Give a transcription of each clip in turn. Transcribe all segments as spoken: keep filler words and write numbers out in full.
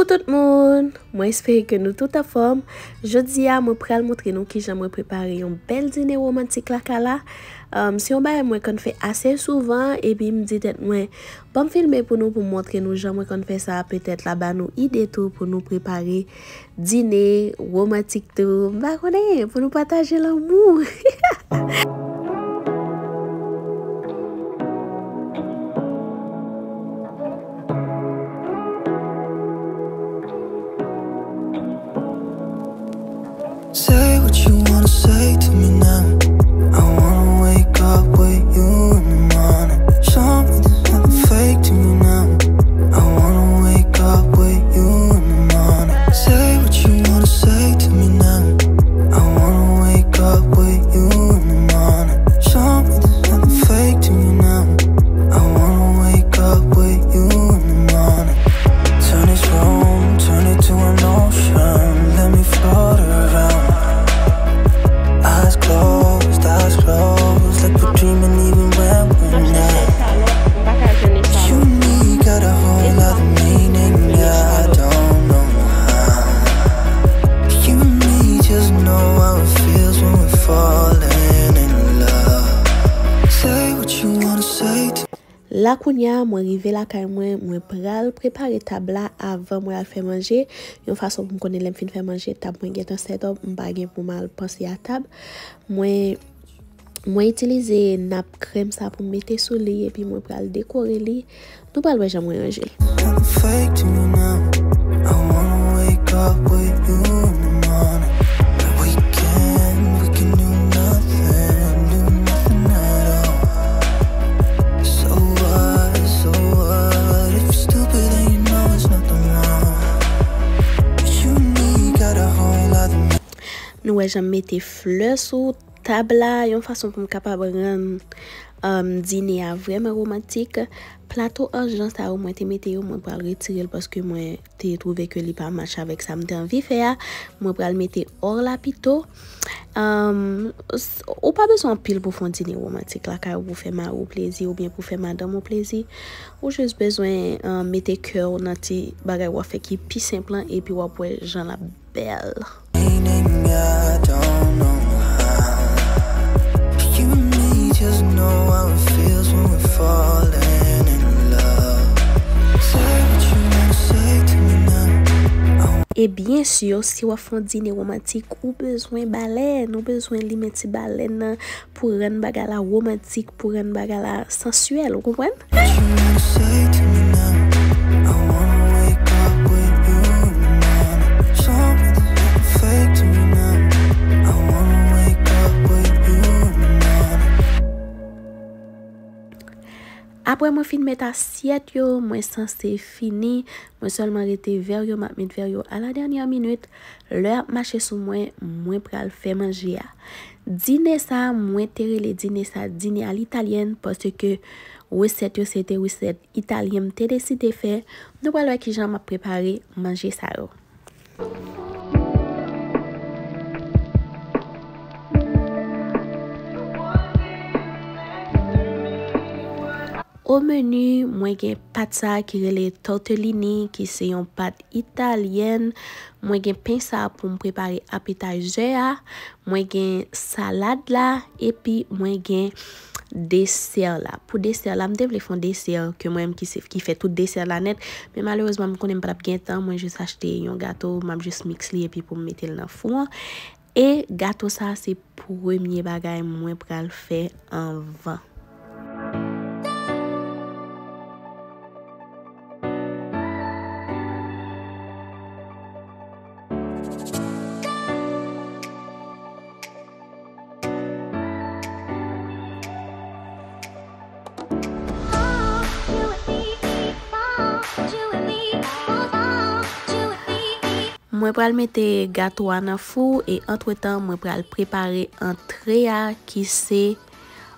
Tout moun, mwen espere ke nou tout anfòm. Jodi a, mwen pral montre nou kijan mwen prepare yon bèl dine womantik lakay la. Um, se yon bagay mwen konn fè ase souvan, epi m di tèt mwen, ban m filme pou nou, pou m montre nou jan mwen konn fè sa, petèt la ba nou ide tou pou nou prepare dine womantik tou. M pa konnen, pou nou pataje lanmou. Say what you wanna say to me now. I wanna wake up with you in the morning. Show me there's nothing fake to me now. I wanna wake up with you in the morning. Say what you wanna say to me now. I wanna wake up with you in the morning. Show me there's nothing fake to me now. I wanna wake up with you in the morning. Turn this room, turn it to an ocean. Let me float around. Eyes closed, eyes closed. Like we're dreaming even when we're not. You and me got a whole lot of meaning. Yeah, I don't know how. You and me just know how it feels when we're falling in love. Say what you wanna say to La kounye a, mwen rive lakay mwen, mwen pral prepare tab la avan mwen al fè manje. Yon fason pou m konnen lè m fin fè manje, tab mwen gentan set up, m pa gen pou m al panse a tab. Mwen, mwen itilize nap krèm sa pou m mete sou li, epi mwen pral dekore li. Nou pral wè jan mwen ranje l. Nothing fake to me now. I wanna wake up with you in the morning. The weekend, we can do nothing, do nothing at all. So what, so what? If you're stupid, then you know it's nothing wrong. But you and me got a whole lot of Nou wè jan m mete flè sou tab la, yon fason pou m kapab rann, um, dine a vrèman womantik. Plato ajan sa yo, mwen te mete yo, mwen pral retire l paske mwen te twouve ke li pa match avèk sa m te anvi fè a. Mwen pral mete or la pito. Um, s-, ou pa bezwen anpil pou fè yon dine womantik lakay ou, pou fè mari w plezi oubyen pou fè madanm ou plezi. Ou jis bezwen, um, mete kè w nan ti bagay w ap fè ki pi senp lan, epi w ap wè jan l ap bèl. Meaning I don't know how. You and me just know how it feels when we're falling in love. Say what you wanna say to me now. E byen si, si w ap fè yon dine womantik, ou bezwen balèn, ou bezwen limen ti balèn nan pou rann bagay la womantik, pou rann bagay la sansyèl, ou konprann? What you wanna say to me now? I wanna wake up with you in the morning. Show me there's nothing fake to me now. I wanna wake up with you in the morning. Apre mwen fin met asyèt yo, mwen sanse fini. Mwen sèlman rete vè yo, m ap met vè yo a la dènyè minit. Lè ap mache sou mwen, mwen pral fè manje a. Dine sa, mwen te rele dine sa dine a litalyèn, paske resèt yo se te resèt italyen m te deside fè. Nou pral wè kijan m ap prepare manje sa yo. O meni, mwen gen pat sa ki rele tortellini, ki se yon pat italyèn. Mwen gen pen sa pou m prepare appetizer a. Mwen gen salad la, epi mwen gen desè la. Pou desè la, m te vle fè yon desè ke mwen menm ki se, ki fè tout desè la nèt, men malerezman, m konnen m pa t ap gen tan, mwen jis achte yon gato, m ap jis miks li epi pou m mete l nan fou an. E gato sa, se premye bagay mwen pral fè anvan. Mwen pral mete gato a nan fou e antretan mwen pral prepare antre a ki se,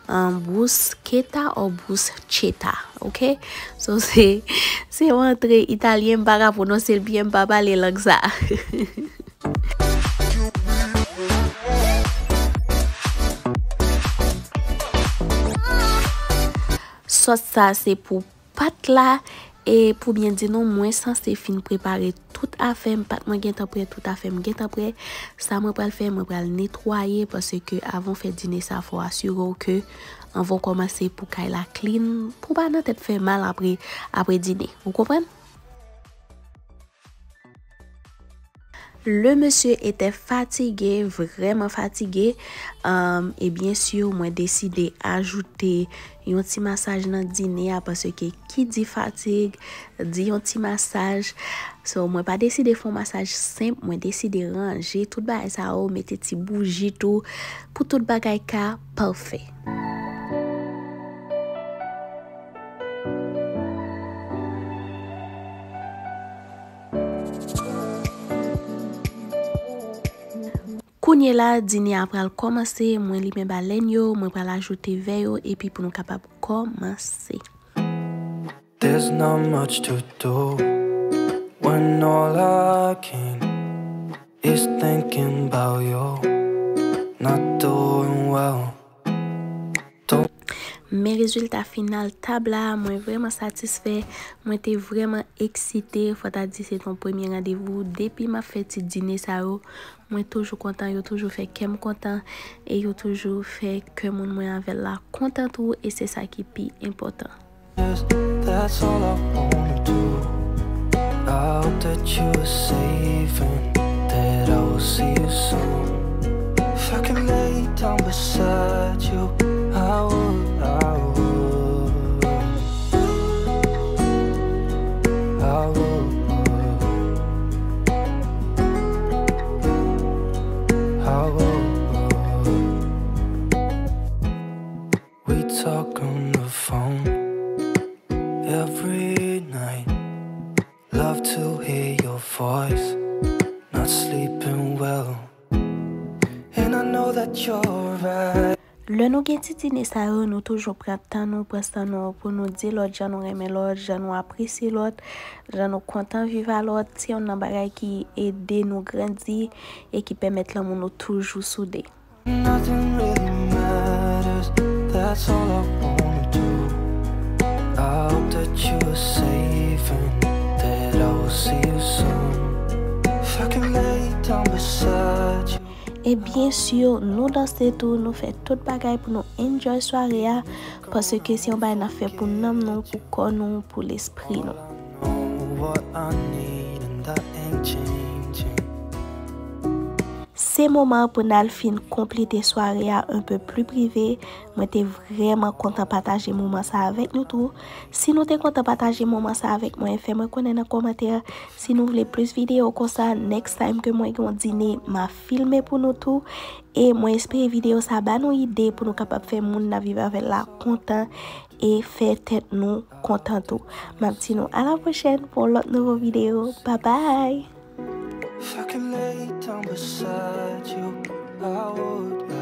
um, bruschetta ou bruschetta, ok? So se, se yon antre italyen, m pa ka pwononse l byen, m pa pale lang sa. Sòs sa se pou pat la. E pou byen di nou, mwen sanse fin prepare Tout afè m, pat mwen gentan prè, tout afè m gentan prè. Sa mwen pral fè, mwen pral netwaye, paske avan w fè dine sa, fò w asire w ke anvan w kòmanse pou kay la clean, pou w pa nan tèt fè mal apre, apre dine. Ou konprann? Le monsieur était fatigué, vrèman fatige. Um, e byen si, mwen deside ajoute yon ti masaj nan dine a, paske ki di fatig, di yon ti masaj. So, mwen pa deside fè yon masaj senp, mwen deside ranje tout bagay sa yo, mete ti bouji tou, pou tout bagay ka pafè. Kounye la, dine a pral kòmanse, mwen limen balèn yo, mwen pral ajoute vè yo, epi pou nou kapab kòmanse. There's not much to do when all I can is thinking about you. Not doing well. Men rezilta final tab la, mwen vrèman satisfè, mwen te vrèman eksite, fò ta di se te yon premye randevou, depi m ap fè ti dine sa yo, mwen toujou kontan, yo toujou fè kè m kontan, e yo toujou fè kè moun mwen avè l la kontan tou, e se sa ki pi enpòtan. That's all I wanna do. I hope that you are safe and that I will see you soon. If I can lay down beside you, I would, I would. I would. I would. We talk on the phone every night. Love to hear your voice. Not sleeping well. And I know that you're right. Lè nou gen ti dine sa yo, nou toujou pran tan nou, pran san nou pou nou di lòt jan nou renmen lòt, jan nou apresye lòt, jan nou kontan viv a lòt. Se youn nan bagay ki ede nou grandi e ki pèmèt lanmou nou toujou soude. Nothing really matters, that's all I wanna do. I hope that you are safe and that I will see you soon. If I can lay down beside you. E byen si, nou danse tou, nou fè tout bagay pou nou enjoy sware a, paske se yon bagay n ap fè pou nanm nou, pou kò nou, pou lespri nou. Know what I need and that ain't changing. Se moman an pou n al fin konplete sware a un peu plus privé. Mwen te vrèman kontan pataje moman sa avèk nou tou. Si nou te kontan pataje moman sa avèk mwen, fè mwen konnen nan kòmantè. Si nou vle plis videyo konsa, next time ke mwen gen yon dine, m a filme pou nou tou. E mwen espere videyo sa ba nou ide pou nou kapab fè moun n ap viv avè l la kontan e fè tèt nou kontan tou. M ap di nou a la pwochèn pou yon lòt nouvo videyo. Babay! If I can lay down beside you, I would.